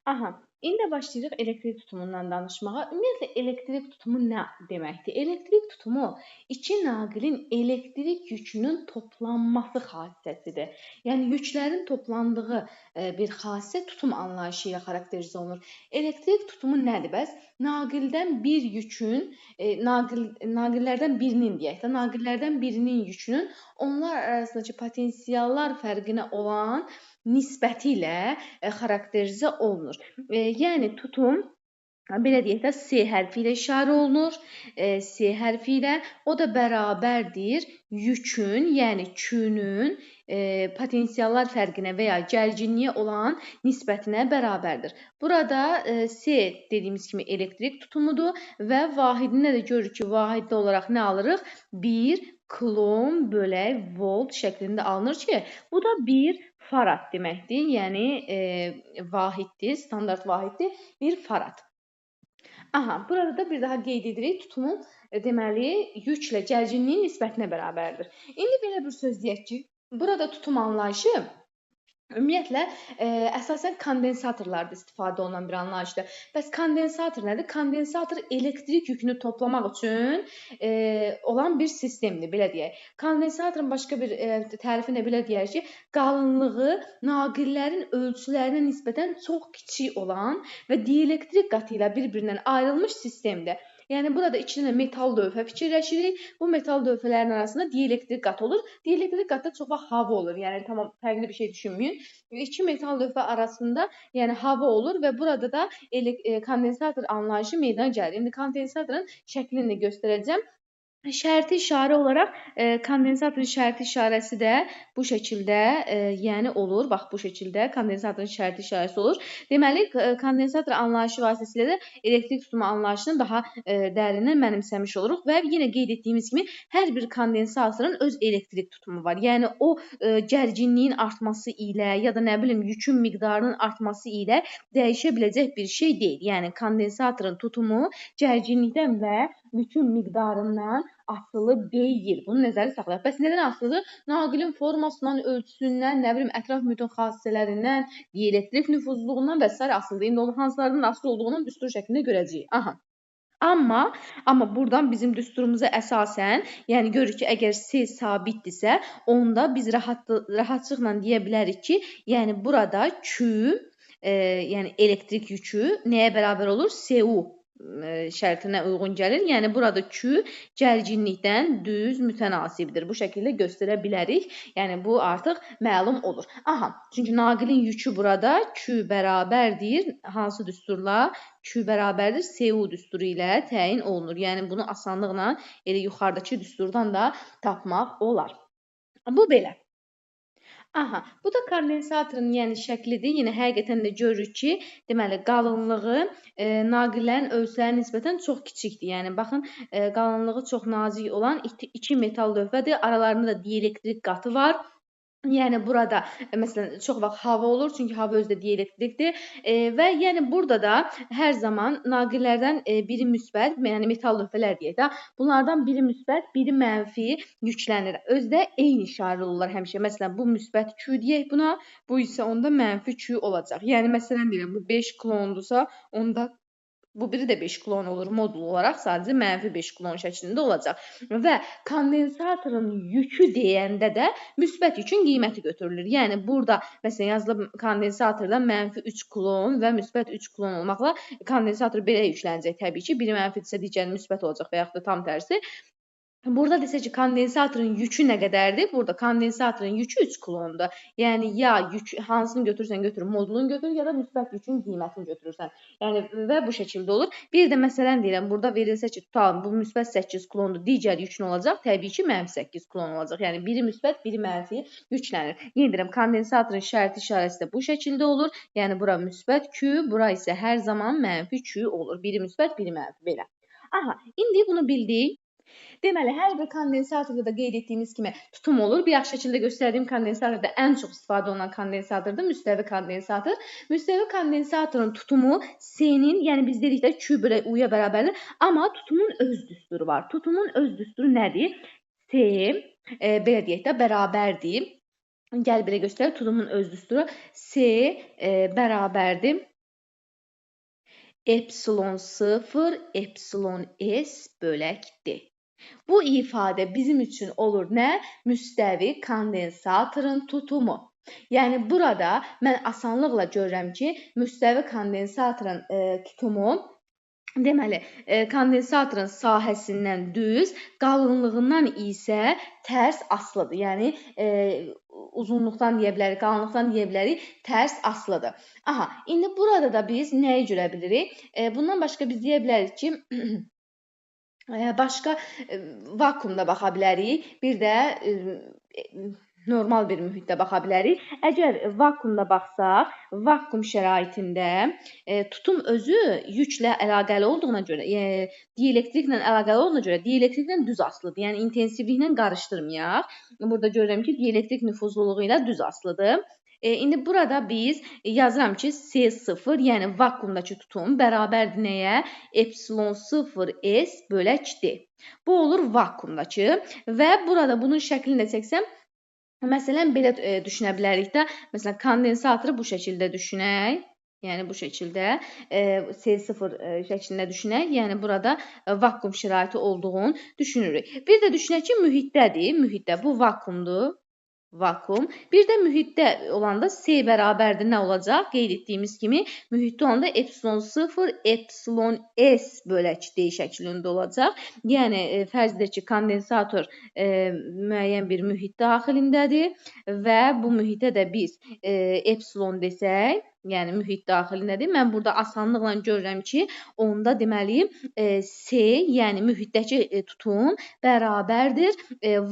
Aha, indi başlayırıq elektrik tutumundan danışmağa. Ümumiyyətlə elektrik tutumu nə deməkdir? Elektrik tutumu iki naqilin elektrik yükünün toplanması hadisəsidir. Yəni yüklərin toplandığı bir hadisə tutum anlayışı ilə xarakterizə olunur. Elektrik tutumu nədir bəs? Naqildən bir yükün, naqillərdən birinin deyək də, naqillərdən birinin yükünün onlar arasındakı potensiallar fərqinə olan nisbəti ilə xarakterizə olunur. Yəni tutum belə deyək də S hərfi ilə işarə olunur. S hərfi ilə, o da bərabərdir yükün, yəni Q-nün potensiallar fərqinə və ya gərginliyə olan nisbətinə bərabərdir. Burada S dediyimiz kimi elektrik tutumudur və vahidinə də görürük ki, vahiddə olaraq nə alırıq? 1 kulon bölək volt şəklində alınır ki, bu da 1 farad deməkdir. Yəni vahiddir, standart vahiddir, 1 farad. Aha, burada da bir daha qeyd edirik, tutumun deməli yüklə gərginliyin nisbətinə bərabərdir. İndi belə bir söz deyək ki, burada tutum anlayışı ümumiyyətlə əsasən kondensatorlarda istifadə olunan bir anlayışdır. Bəs kondensator nədir? Kondensator elektrik yükünü toplamaq üçün olan bir sistemdir, belə deyək. Kondensatorun başqa bir tərifini də belə deyək ki, qalınlığı naqillərin ölçülərinə nisbətən çox kiçik olan və dielektrik qatı ilə bir-birindən ayrılmış sistemdir. Yəni burada iki dənə metal lövhə fikirləşirik. Bu metal lövhələrin arasında dielektrik qat olur. Dielektrik qatda çox vaxt hava olur. Yəni tamam fərqli bir şey düşünməyin. İki metal lövhə arasında yəni hava olur və burada da kondensator anlayışı meydana gəlir. İndi kondensatorun şəklini də göstərəcəm. Şərti işarə olaraq kondensatorun şərti işarəsi də bu şəkildə yəni olur. Bax bu şəkildə kondensatorun şərti işarəsi olur. Deməli kondensator anlayışı vasitəsilə də elektrik tutumu anlayışını daha dərindən mənimsəmiş oluruq və yenə qeyd etdiyimiz kimi hər bir kondensatorun öz elektrik tutumu var. Yəni o gərginliyin artması ilə ya da nə bilim yükün miqdarının artması ilə dəyişə biləcək bir şey deyil. Yəni kondensatorun tutumu gərginlikdən və yükün miqdarından asılı deyil. Bunu nəzərdə saxlayaq. Bəs nədən asılıdır? Naqilin formasından, ölçüsündən, nə bilim, ətraf mühitin xassələrindən, dielektrik nüfuzluğundan və sair asılıdır. İndi onun hansılarından asılı olduğunu düstur şəklində görəcəyik. Aha. Amma buradan bizim düsturumuza əsasən, yəni görürük ki, əgər S sabitdirsə, onda biz rahatlıqla deyə bilərik ki, yəni burada Q, yəni elektrik yükü nəyə bərabər olur? SU şərtinə uyğun gəlir. Yəni burada Q gərginlikdən düz mütənasibdir. Bu şəkildə göstərə bilərik. Yəni bu artıq məlum olur. Aha, çünki naqilin yükü burada Q bərabərdir. Hansı düsturla? Q bərabərdir SU düsturu ilə təyin olunur. Yəni bunu asanlıqla elə yuxarıdakı düsturdan da tapmaq olar. Bu belə. Aha, bu da kondensatorun yəni şəklidir. Yenə həqiqətən də görürük ki, deməli qalınlığı naqillərin ölçülərinə nisbətən çox kiçikdir. Yəni baxın, qalınlığı çox nazik olan iki metal lövhədir. Aralarında da dielektrik qatı var. Yəni burada məsələn çox vaxt hava olur, çünki hava özü də dielektrikdir və yəni burada da hər zaman naqillərdən biri müsbət, yəni metal lövhələr deyək də, bunlardan biri müsbət, biri mənfi yüklənir. Özü də eyni işarəli olurlar həmişə. Məsələn, bu müsbət Q deyək buna, bu isə onda mənfi Q olacaq. Yəni məsələn deyirəm, bu 5 klondursa, onda bu biri də 5 klon olur modul olaraq, sadəcə mənfi 5 klon şəklində olacaq. Və kondensatorun yükü deyəndə də müsbət yükün qiyməti götürülür. Yəni burada məsələn yazılıb kondensatorda mənfi 3 klon və müsbət 3 klon olmaqla kondensator belə yüklənəcək təbii ki. Biri mənfidirsə digəri müsbət olacaq və yaxud da tam tərsi. Burada desə ki, kondensatorun yükü nə qədərdir? Burada kondensatorun yükü 3 klondur. Yəni ya yük hansını götürürsən götür, modulunu götür ya da müsbət yükün qiymətini götürürsən. Yəni və bu şəkildə olur. Bir də məsələn deyirəm, burada verilsə ki, tutalım bu müsbət 8 klondur, digər yük nə olacaq? Təbii ki, mənfi 8 klon olacaq. Yəni biri müsbət, biri mənfi yüklənir. Yenə deyirəm, kondensatorun şərti işarəsi də bu şəkildə olur. Yəni bura müsbət Q, bura isə hər zaman mənfi Q olur. Biri müsbət, biri mənfi belə. Aha, indi bunu bildik. Deməli, hər bir kondensatorda da qeyd etdiyimiz kimi tutum olur. Bir yaxşı şəkildə göstərdiyim kondensatorda ən çox istifadə olunan kondensatordur, müstəvi kondensator. Müstəvi kondensatorun tutumu S-nin, yəni biz dedik də Q bölü U-ya bərabərdir, amma tutumun öz düsturu var. Tutumun öz düsturu nədir? S, belə deyək də, bərabərdir. Gəl belə göstərək, tutumun öz düsturu S bərabərdir. Epsilon 0 epsilon S bölək D. Bu ifadə bizim üçün olur nə? Müstəvi kondensatorun tutumu. Yəni burada mən asanlıqla görürəm ki, müstəvi kondensatorun tutumu deməli, kondensatorun sahəsindən düz, qalınlığından isə tərs asılıdır. Yəni uzunluqdan deyə bilərik, qalınlıqdan deyə bilərik, tərs asılıdır. Aha, indi burada da biz nəyi görə bilirik? Bundan başqa biz deyə bilərik ki, başqa vakuumda baxa bilərik, bir də normal bir mühitdə baxa bilərik. Əgər vakuumda baxsaq, vakuum şəraitində tutum özü yüklə əlaqəli olduğuna görə, dielektriklə əlaqəli olduğuna görə dielektriklə düz asılıdır. Yəni intensivliklə qarışdırmayaq. Burada görürəm ki, dielektrik nüfuzluluğu ilə düz asılıdır. İndi burada biz yazıram ki, S0, yəni vakuumdakı tutum bərabərdir nəyə? Epsilon 0 S bölək D. Bu olur vakuumdakı və burada bunun şəklini də çəksəm, məsələn, belə düşünə bilərik də, məsələn, kondensatoru bu şəkildə düşünək. Yəni, bu şəkildə S0 şəklində düşünək. Yəni, burada vakuum şəraiti olduğunu düşünürük. Bir də düşünək ki, mühitdədir. Mühitdə bu vakuumdur. Vakuum. Bir də mühitdə olanda S bərabərdir nə olacaq? Qeyd etdiyimiz kimi mühitdə olanda epsilon 0, epsilon S bölək D şəklində olacaq. Yəni, fərz edək ki, kondensator müəyyən bir mühit daxilindədir və bu mühitə də biz epsilon desək, yəni mühit daxilindədir. Mən burada asanlıqla görürəm ki, onda deməli S, yəni mühitdəki tutum bərabərdir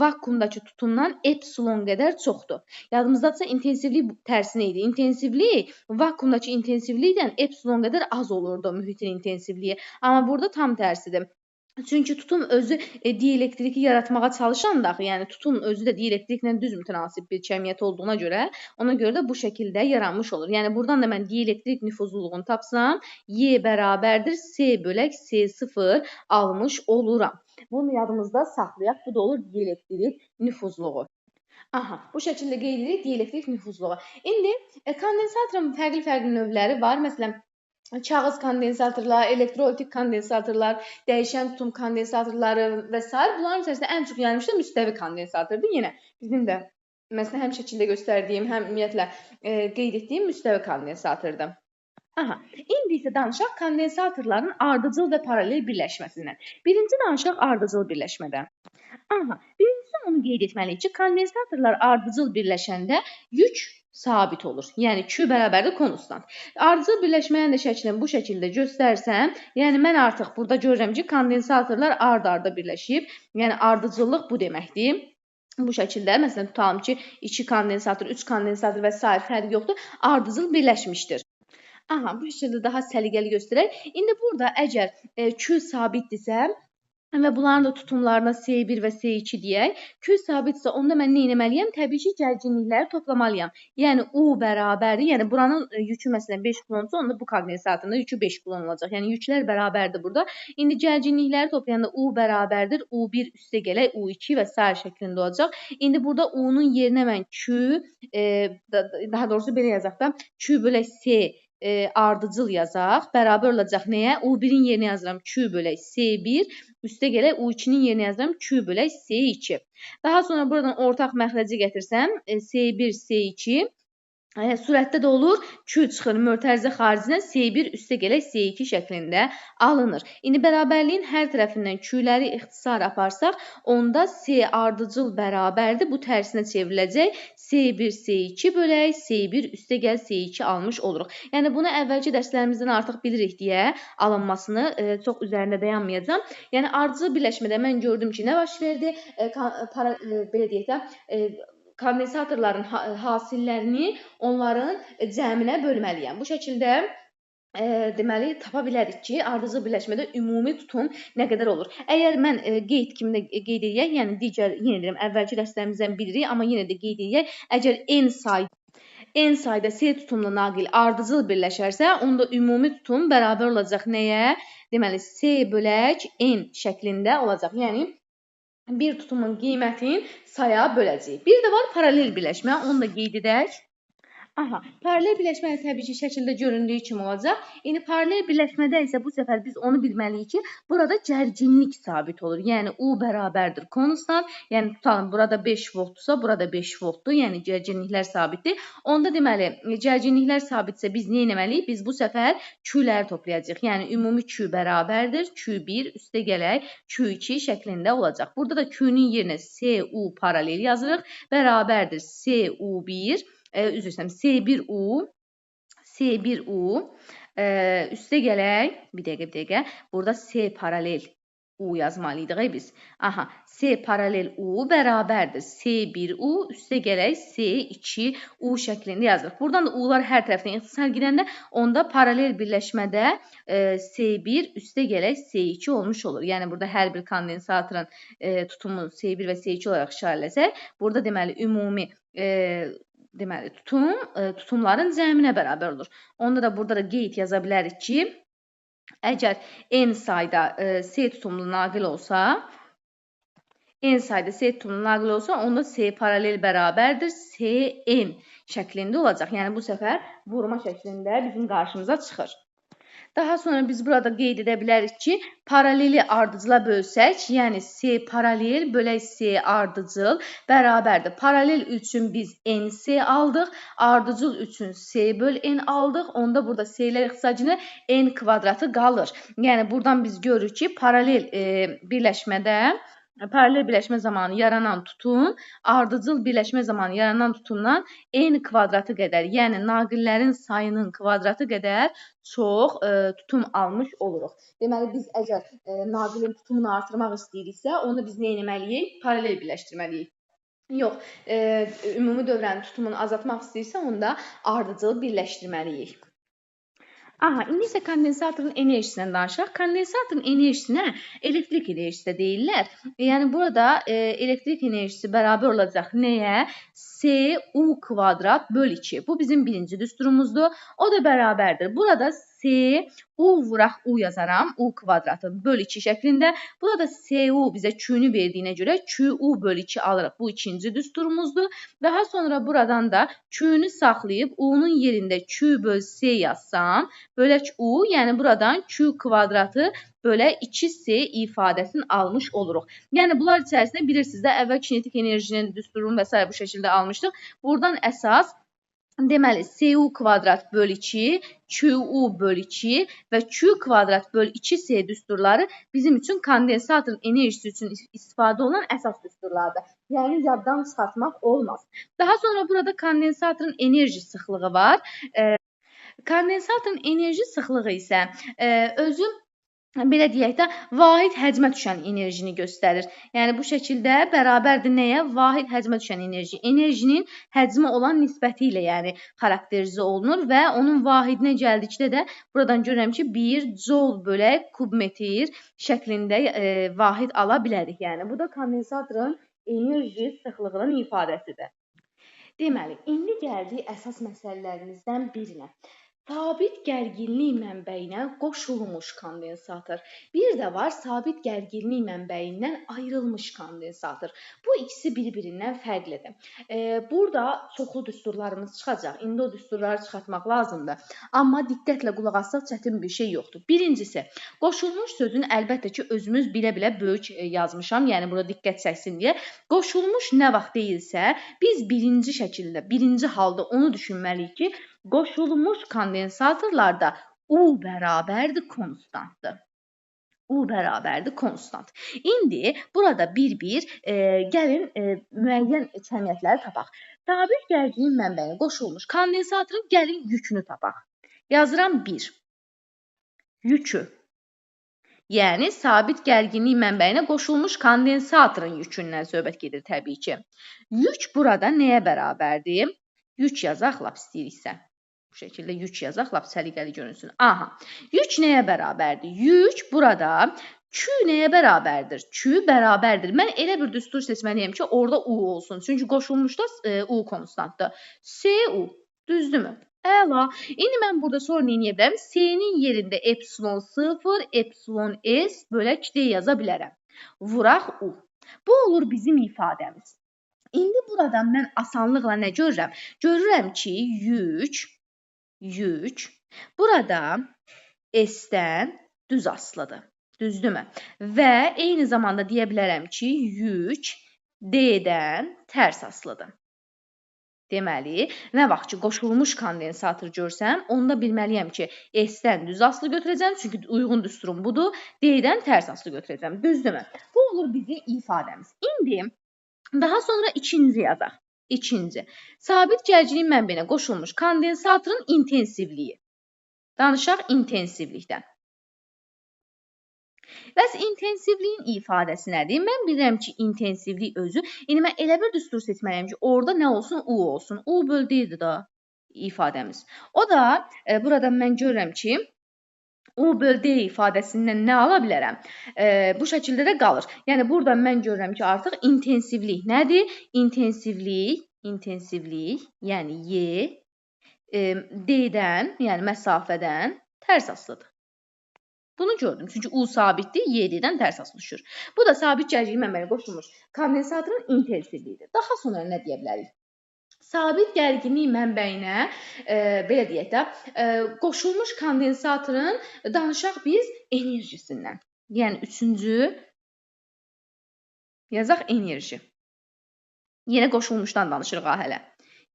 vakuumdakı tutumdan epsilon qədər çoxdur. Yadımızdadırsa intensivlik tərsinə idi. İntensivlik vakuumdakı intensivlikdən epsilon qədər az olurdu mühitin intensivliyi. Amma burada tam tərsidir. Çünki tutum özü dielektriki yaratmağa çalışanda axı, yəni tutum özü də dielektriklə düz mütənasib bir kəmiyyət olduğuna görə, ona görə də bu şəkildə yaranmış olur. Yəni buradan da mən dielektrik nüfuzluluğunu tapsam, Y bərabərdir S bölək S0 almış oluram. Bunu yadımızda saxlayaq. Bu da olur dielektrik nüfuzluğu. Aha, bu şəkildə qeyd edirik dielektrik nüfuzluğu. İndi kondensatorun fərqli-fərqli növləri var. Məsələn, kağız kondensatorlar, elektrolitik kondensatorlar, dəyişən tutum kondensatorları və s. Bunların içərisində ən çox yayılmış da müstəvi kondensatordur. Yenə bizim də məsələn həm şəkildə göstərdiyim, həm ümumiyyətlə qeyd etdiyim müstəvi kondensatordur. Aha, indi isə danışaq kondensatorların ardıcıl və paralel birləşməsindən. Birinci danışaq ardıcıl birləşmədən. Aha, birincisi onu qeyd etməliyik ki, kondensatorlar ardıcıl birləşəndə yük sabit olur. Yəni Q bərabərdir konstant. Ardıcıl birləşmənin də şəklini bu şəkildə göstərsəm, yəni mən artıq burada görürəm ki, kondensatorlar ard-arda birləşib. Yəni ardıcıllıq bu deməkdir. Bu şəkildə məsələn tutalım ki, 2 kondensator, 3 kondensator və sair fərqi yoxdur. Ardıcıl birləşmişdir. Aha, bu şəkildə daha səliqəli göstərək. İndi burada əgər Q sabitdirsə və bunların da tutumlarına S1 və S2 deyək. Q sabitsə onda mən nə etməliyəm? Təbii ki, gərginlikləri toplamalıyam. Yəni U bərabərdir. Yəni buranın yükü məsələn 5 kulonsa, onda bu kondensatorun da yükü 5 kulon olacaq. Yəni yüklər bərabərdir burada. İndi gərginlikləri toplayanda U bərabərdir. U1 üstə gələk, U2 və sair şəklində olacaq. İndi burada U-nun yerinə mən Q, daha doğrusu belə yazaq da, Q bölək S ardıcıl yazaq. Bərabər olacaq nəyə? U1-in yerinə yazıram Q bölək S1, üstə gələk U2-nin yerinə yazıram Q bölək S2. Daha sonra buradan ortaq məxrəci gətirsəm S1, S2 surətdə də olur. Q çıxır mötərizə xaricindən S1 üstə gələk S2 şəklində alınır. İndi bərabərliyin hər tərəfindən Q-ləri ixtisar aparsaq, onda S ardıcıl bərabərdir. Bu tərsinə çevriləcək. S1, S2 bölək S1 üstə gəl S2 almış oluruq. Yəni bunu əvvəlki dərslərimizdən artıq bilirik deyə alınmasını çox üzərində dayanmayacağam. Yəni ardıcıl birləşmədə mən gördüm ki, nə baş verdi? Belə deyək də, kondensatorların hasillərini onların cəminə bölməliyəm. Bu şəkildə deməli tapa bilərik ki, ardıcıl birləşmədə ümumi tutum nə qədər olur. Əgər mən qeyd kimi də qeyd edək, yəni digər yenə deyirəm, əvvəlki dərslərimizdən bilirik, amma yenə də qeyd edək, əgər N sayda S tutumlu naqil ardıcıl birləşərsə, onda ümumi tutum bərabər olacaq nəyə? Deməli S bölək N şəklində olacaq. Yəni bir tutumun qiymətini saya böləcəyik. Bir də var paralel birləşmə, onu da qeyd edək. Aha, paralel birləşmə təbii ki, şəkildə göründüyü kimi olacaq. İndi paralel birləşmədə isə bu səfər biz onu bilməliyik ki, burada gərginlik sabit olur. Yəni U bərabərdir konstant. Yəni tutalım, burada 5 voltdursa, burada 5 voltdur. Yəni gərginliklər sabitdir. Onda deməli, gərginliklər sabitsə biz nə etməliyik? Biz bu səfər Q-ləri toplayacağıq. Yəni ümumi Q bərabərdir Q1 üstə gələk Q2 şəklində olacaq. Burada da Q-nün yerinə SU paralel yazırıq. Bərabərdir SU1. Üzr istəyirəm, S1U, üstə gələk, bir dəqiqə, burada S paralel U yazmalıydıq biz. Aha, S paralel U bərabərdir S1U, üstə gələk S2U şəklində yazırıq. Buradan da U-lar hər tərəfdən ixtisar girəndə, onda paralel birləşmədə S1 üstə gələk S2 olmuş olur. Yəni burada hər bir kondensatorun tutumunu S1 və S2 olaraq işarələsək, burada deməli ümumi deməli, tutum tutumların cəminə bərabər olur. Onda da burada da qeyd yaza bilərik ki, əgər n sayda S tutumlu naqil olsa, n sayda S tutumlu naqil olsa, onda S paralel bərabərdir SN şəklində olacaq. Yəni bu səfər vurma şəklində bizim qarşımıza çıxır. Daha sonra biz burada qeyd edə bilərik ki, paraleli ardıcıla bölsək, yəni S paralel bölək S ardıcıl bərabərdir. Paralel üçün biz NS aldıq, ardıcıl üçün S böl N aldıq. Onda burada S-lər ixtisacını N kvadratı qalır. Yəni buradan biz görürük ki, paralel birləşmədə, paralel birləşmə zamanı yaranan tutum, ardıcıl birləşmə zamanı yaranan tutumdan n kvadratı qədər, yəni naqillərin sayının kvadratı qədər çox tutum almış oluruq. Deməli, biz əgər naqilin tutumunu artırmaq istəyiriksə, onu biz nə etməliyik? Paralel birləşdirməliyik. Yox, ümumi dövrənin tutumunu azaltmaq istəyirsə, onda ardıcıl birləşdirməliyik. Aha, indi isə kondensatorun enerjisindən danışaq. Kondensatorun enerjisinə elektrik enerjisi də deyirlər. Yəni burada elektrik enerjisi bərabər olacaq nəyə? S U kvadrat böl 2. Bu bizim birinci düsturumuzdur. O da bərabərdir. Burada S U vuraq U yazaram. U kvadratı böl 2 şəklində. Burada SU bizə Q-nü verdiyinə görə QU böl 2 alırıq. Bu ikinci düsturumuzdur. Daha sonra buradan da Q-nü saxlayıb U-nun yerində Q böl S yazsam, bölək U, yəni buradan Q kvadratı bölə 2S ifadəsini almış oluruq. Yəni bunlar içərisində bilirsiniz də, əvvəl kinetik enerjinin düsturunu və s. bu şəkildə almışdıq. Buradan əsas deməli SU kvadrat böl 2, QU böl 2 və Q kvadrat böl 2S düsturları bizim üçün kondensatorun enerjisi üçün istifadə olunan əsas düsturlardır. Yəni yaddan çıxartmaq olmaz. Daha sonra burada kondensatorun enerji sıxlığı var. Kondensatorun enerji sıxlığı isə özü belə deyək də, vahid həcmə düşən enerjini göstərir. Yəni bu şəkildə bərabərdir nəyə? Vahid həcmə düşən enerji. Enerjinin həcmə olan nisbəti ilə yəni xarakterizə olunur və onun vahidinə gəldikdə də buradan görürəm ki, 1 joule bölək kubmetr şəklində vahid ala bilərik. Yəni bu da kondensatorun enerji sıxlığının ifadəsidir. Deməli, indi gəldik əsas məsələlərimizdən birinə. Sabit gərginlik mənbəyinə qoşulmuş kondensator. Bir də var sabit gərginlik mənbəyindən ayrılmış kondensator. Bu ikisi bir-birindən fərqlidir. Burada çoxlu düsturlarımız çıxacaq. İndi o düsturları çıxartmaq lazımdır. Amma diqqətlə qulaq assaq çətin bir şey yoxdur. Birincisi, qoşulmuş sözünü əlbəttə ki, özümüz bilə-bilə böyük yazmışam. Yəni burada diqqət çəksin deyə. Qoşulmuş nə vaxt deyilsə, biz birinci şəkildə, birinci halda onu düşünməliyik ki, qoşulmuş kondensatorlarda U bərabərdir konstantdır. U bərabərdir konstant. İndi burada bir-bir gəlin müəyyən kəmiyyətləri tapaq. Sabit gərginlik mənbəyinə qoşulmuş kondensatorun gəlin yükünü tapaq. Yazıram 1. Yükü. Yəni sabit gərginlik mənbəyinə qoşulmuş kondensatorun yükündən söhbət gedir təbii ki. Yük burada nəyə bərabərdir? Yük yazaq lap istəyiriksə. Bu şəkildə yük yazaq, lap səliqəli görünsün. Aha, yük nəyə bərabərdir? Yük burada Q nəyə bərabərdir? Q bərabərdir. Mən elə bir düstur seçməliyəm ki, orada U olsun. Çünki qoşulmuşda U konstantdır. SU, düzdürmü? Əla. İndi mən burada sonra nə edə bilərəm? S-nin yerində epsilon 0, epsilon S bölək D yaza bilərəm. Vuraq U. Bu olur bizim ifadəmiz. İndi buradan mən asanlıqla nə görürəm? Görürəm ki, yük burada S-dən düz asılıdır. Düzdürmü? Və eyni zamanda deyə bilərəm ki, yük D-dən tərs asılıdır. Deməli, nə vaxt ki, qoşulmuş kondensator görsəm, onda bilməliyəm ki, S-dən düz asılı götürəcəm, çünki uyğun düsturum budur, D-dən tərs asılı götürəcəm. Düzdürmü? Bu olur bizim ifadəmiz. İndi, daha sonra ikinci yazaq. İkinci. Sabit gərginlik mənbəyinə qoşulmuş kondensatorun intensivliyi. Danışaq intensivlikdən. Bəs intensivliyin ifadəsi nədir? Mən bilirəm ki, intensivlik özü. İndi mən elə bir düstur seçməliyəm ki, orada nə olsun? U olsun. U böl D-dir da ifadəmiz. O da burada mən görürəm ki, U böl D ifadəsindən nə ala bilərəm? Bu şəkildə də qalır. Yəni, buradan mən görürəm ki, artıq intensivlik nədir? İntensivlik, yəni Y, D-dən, yəni məsafədən tərs asılıdır. Bunu gördüm. Çünki U sabitdir, Y D-dən tərs asılı düşür. Bu da sabit gərginlik mənbəyinə qoşulmuş kondensatorun intensivliyidir. Daha sonra nə deyə bilərik? Sabit gərginlik mənbəyinə, belə deyək də, qoşulmuş kondensatorun danışaq biz enerjisindən. Yəni, üçüncü yazaq enerji. Yenə qoşulmuşdan danışırıq ha hələ.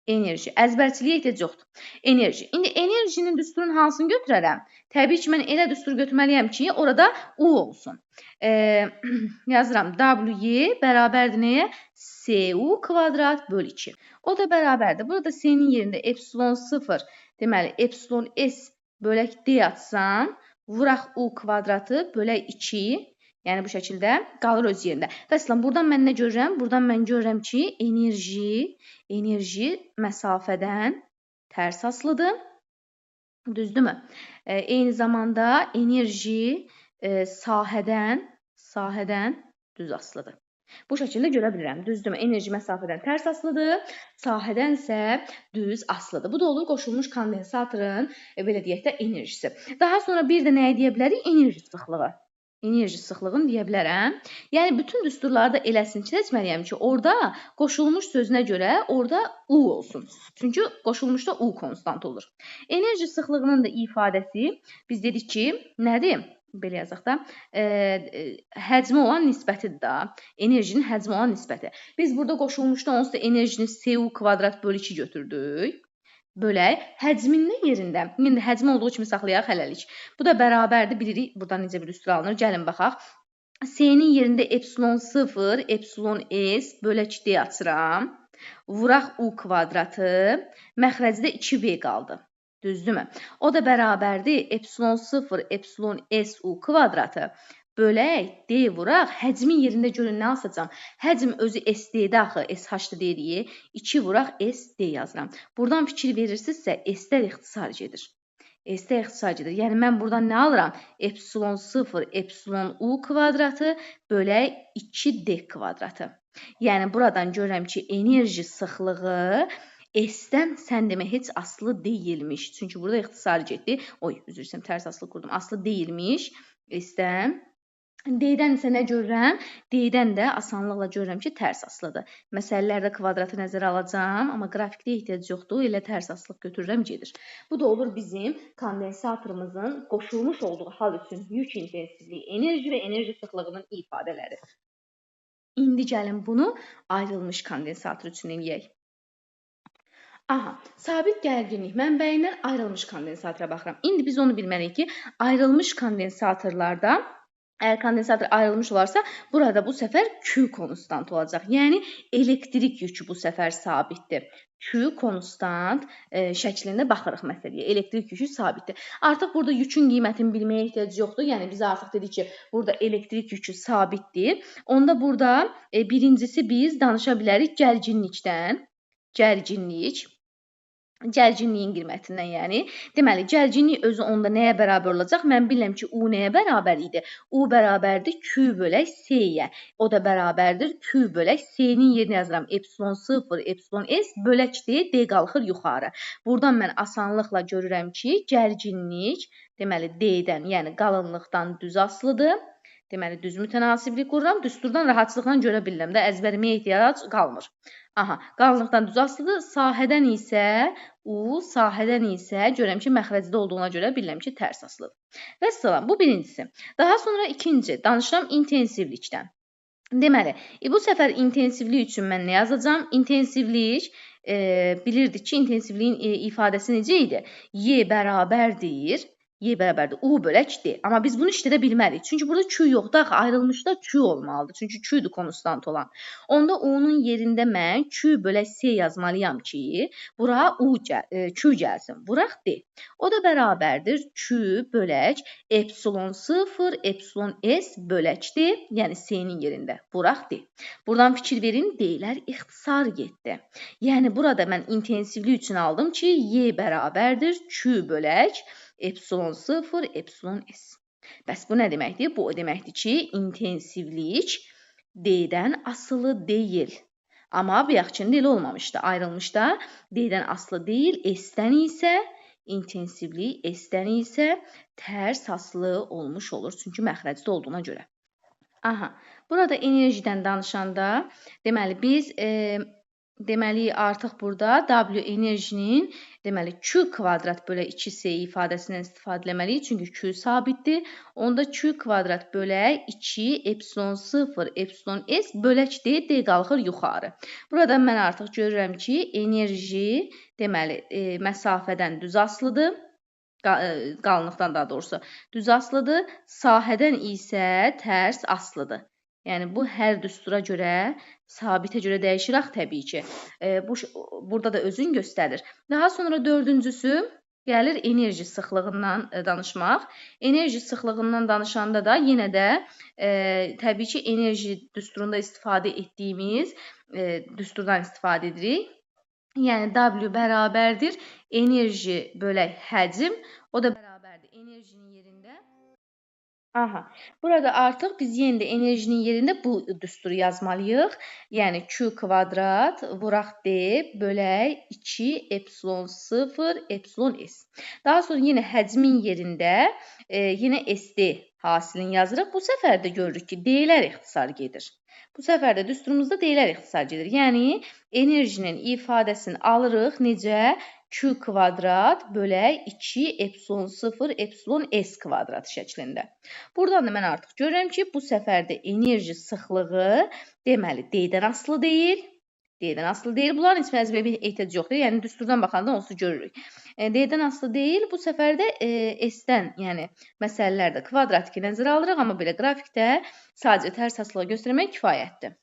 Enerji. Əzbərçiliyə ehtiyac yoxdur. Enerji. İndi enerjinin düsturun hansını götürərəm? Təbii ki, mən elə düstur götürməliyəm ki, orada U olsun. Yazıram. W bərabərdir nəyə? SU kvadrat böl 2. O da bərabərdir. Burada S-nin yerində epsilon 0, deməli, epsilon S bölək D atsam, vuraq U kvadratı bölək 2. Yəni, bu şəkildə qalır öz yerində. Vəssalam, buradan mən nə görürəm? Buradan mən görürəm ki, enerji məsafədən tərs asılıdır. Düzdürmü? Eyni zamanda enerji sahədən düz asılıdır. Bu şəkildə görə bilirəm. Düzdürmü? Enerji məsafədən tərs asılıdır, sahədənsə düz asılıdır. Bu da olur qoşulmuş kondensatorun, belə deyək də, enerjisi. Daha sonra bir də nəyə deyə bilərik? Enerji sıxlığı. Enerji sıxlığını deyə bilərəm. Yəni, bütün düsturlarda eləsini seçməliyəm ki, orada qoşulmuş sözünə görə orada U olsun. Çünki qoşulmuşda U konstant olur. Enerji sıxlığının da ifadəsi, biz dedik ki, nədir? Belə yazaq da, həcmi olan nisbətidir da. Enerjinin həcmi olan nisbəti. Biz burada qoşulmuşda onsuz da enerjini SU kvadrat bölü 2 götürdük. Bölək, həcminin yerində, indi həcmi olduğu kimi saxlayaq hələlik. Bu da bərabərdir, bilirik, buradan necə bir düstur alınır, gəlin baxaq. S-nin yerində epsilon 0, epsilon S bölək D açıram. Vuraq U kvadratı, məxrəcdə 2V qaldı. Düzdürmü? O da bərabərdir, epsilon 0, epsilon S U kvadratı bölək D vuraq, həcmin yerində görün nə asacam? Həcm özü S D-də axı, S H-da deyirik. 2 vuraq S D yazıram. Buradan fikir verirsinizsə, S-lər ixtisar gedir. S-də ixtisar gedir. Yəni, mən buradan nə alıram? Epsilon 0, epsilon U kvadratı bölək 2D kvadratı. Yəni, buradan görürəm ki, enerji sıxlığı S-dən sən demə heç asılı deyilmiş. Çünki burada ixtisar getdi. Oy, üzr istəyirəm, tərs asılı qurdum. Asılı deyilmiş S-dən. D-dən isə nə görürəm? D-dən də asanlıqla görürəm ki, tərs asılıdır. Məsələlərdə kvadratı nəzərə alacağam, amma qrafikdə ehtiyac yoxdur. Elə tərs asılıq götürürəm, gedir. Bu da olur bizim kondensatorumuzun qoşulmuş olduğu hal üçün yük intensivliyi, enerji və enerji sıxlığının ifadələri. İndi gəlin bunu ayrılmış kondensator üçün eləyək. Aha, sabit gərginlik mənbəyindən ayrılmış kondensatora baxıram. İndi biz onu bilməliyik ki, ayrılmış kondensatorlarda əgər kondensator ayrılmış olarsa, burada bu səfər Q konstant olacaq. Yəni, elektrik yükü bu səfər sabitdir. Q konstant şəklində baxırıq məsələyə. Elektrik yükü sabitdir. Artıq burada yükün qiymətini bilməyə ehtiyac yoxdur. Yəni, biz artıq dedik ki, burada elektrik yükü sabitdir. Onda burada birincisi biz danışa bilərik gərginlikdən. Gərginlik. Gərginliyin qiymətindən, yəni. Deməli, gərginlik özü onda nəyə bərabər olacaq? Mən bilirəm ki, U nəyə bərabər idi? U bərabərdir Q bölək S-yə. O da bərabərdir Q bölək S-nin yerinə yazıram. Epsilon 0, epsilon S bölək D, D qalxır yuxarı. Buradan mən asanlıqla görürəm ki, gərginlik, deməli, D-dən, yəni qalınlıqdan düz asılıdır. Deməli, düz mütənasiblik qururam. Düsturdan rahatçılıqla görə bilirəm də, əzbəriməyə ehtiyac qalmır. Aha, qalınlıqdan düz asılıdır. Sahədən isə U, sahədən isə görürəm ki, məxrəcdə olduğuna görə bilirəm ki, tərs asılıdır. Vəssalam, bu birincisi. Daha sonra ikinci, danışıram intensivlikdən. Deməli, bu səfər intensivlik üçün mən nə yazacağam? İntensivlik, bilirdik ki, intensivliyin ifadəsi necə idi? Y bərabərdir. Y bərabərdir U bölək D. Amma biz bunu işlədə bilmərik. Çünki burada Q yoxdur. Axı ayrılmışda Q olmalıdır. Çünki Q-dur konstant olan. Onda U-nun yerində mən Q bölək S yazmalıyam ki, bura Q gəlsin. Vuraq D. O da bərabərdir Q bölək epsilon 0, epsilon S bölək D. Yəni S-nin yerində. Vuraq D. Buradan fikir verin, D-lər ixtisar getdi. Yəni burada mən intensivlik üçün aldım ki, Y bərabərdir Q bölək epsilon 0, epsilon S. Bəs bu nə deməkdir? Bu o deməkdir ki, intensivlik D-dən asılı deyil. Amma bayaqkında elə olmamışdı. Ayrılmışda D-dən asılı deyil, S-dən isə intensivlik S-dən isə tərs asılı olmuş olur. Çünki məxrəcdə olduğuna görə. Aha, burada enerjidən danışanda, deməli biz deməli, artıq burada W enerjinin, deməli, Q kvadrat bölə 2S ifadəsindən istifadə eləməliyik. Çünki Q sabitdir. Onda Q kvadrat bölə 2 epsilon 0 epsilon S bölək D, D qalxır yuxarı. Burada mən artıq görürəm ki, enerji, deməli, məsafədən düz asılıdır. Qalınlıqdan daha doğrusu düz asılıdır. Sahədən isə tərs asılıdır. Yəni, bu hər düstura görə, sabitə görə dəyişir axı təbii ki. Bu, burada da özün göstərir. Daha sonra dördüncüsü gəlir enerji sıxlığından danışmaq. Enerji sıxlığından danışanda da yenə də təbii ki, enerji düsturunda istifadə etdiyimiz düsturdan istifadə edirik. Yəni, W bərabərdir enerji bölək həcm. O da bərabərdir enerjinin yerində. Aha, burada artıq biz yenə də enerjinin yerində bu düsturu yazmalıyıq. Yəni Q kvadrat vuraq D bölək 2 epsilon 0 epsilon S. Daha sonra yenə həcmin yerində yenə SD hasilini yazırıq. Bu səfər də görürük ki, D-lər ixtisar gedir. Bu səfər də düsturumuzda D-lər ixtisar gedir. Yəni enerjinin ifadəsini alırıq necə? Q kvadrat bölək 2 epsilon 0 epsilon S kvadrat şəklində. Buradan da mən artıq görürəm ki, bu səfər də enerji sıxlığı deməli D-dən asılı deyil. D-dən asılı deyil. Bunların heç bir ehtiyac yoxdur. Yəni düsturdan baxanda onsuz görürük. D-dən asılı deyil. Bu səfər də S-dən, yəni məsələlərdə kvadratiki nəzərə alırıq, amma belə qrafikdə sadəcə tərs asılılığı göstərmək kifayətdir.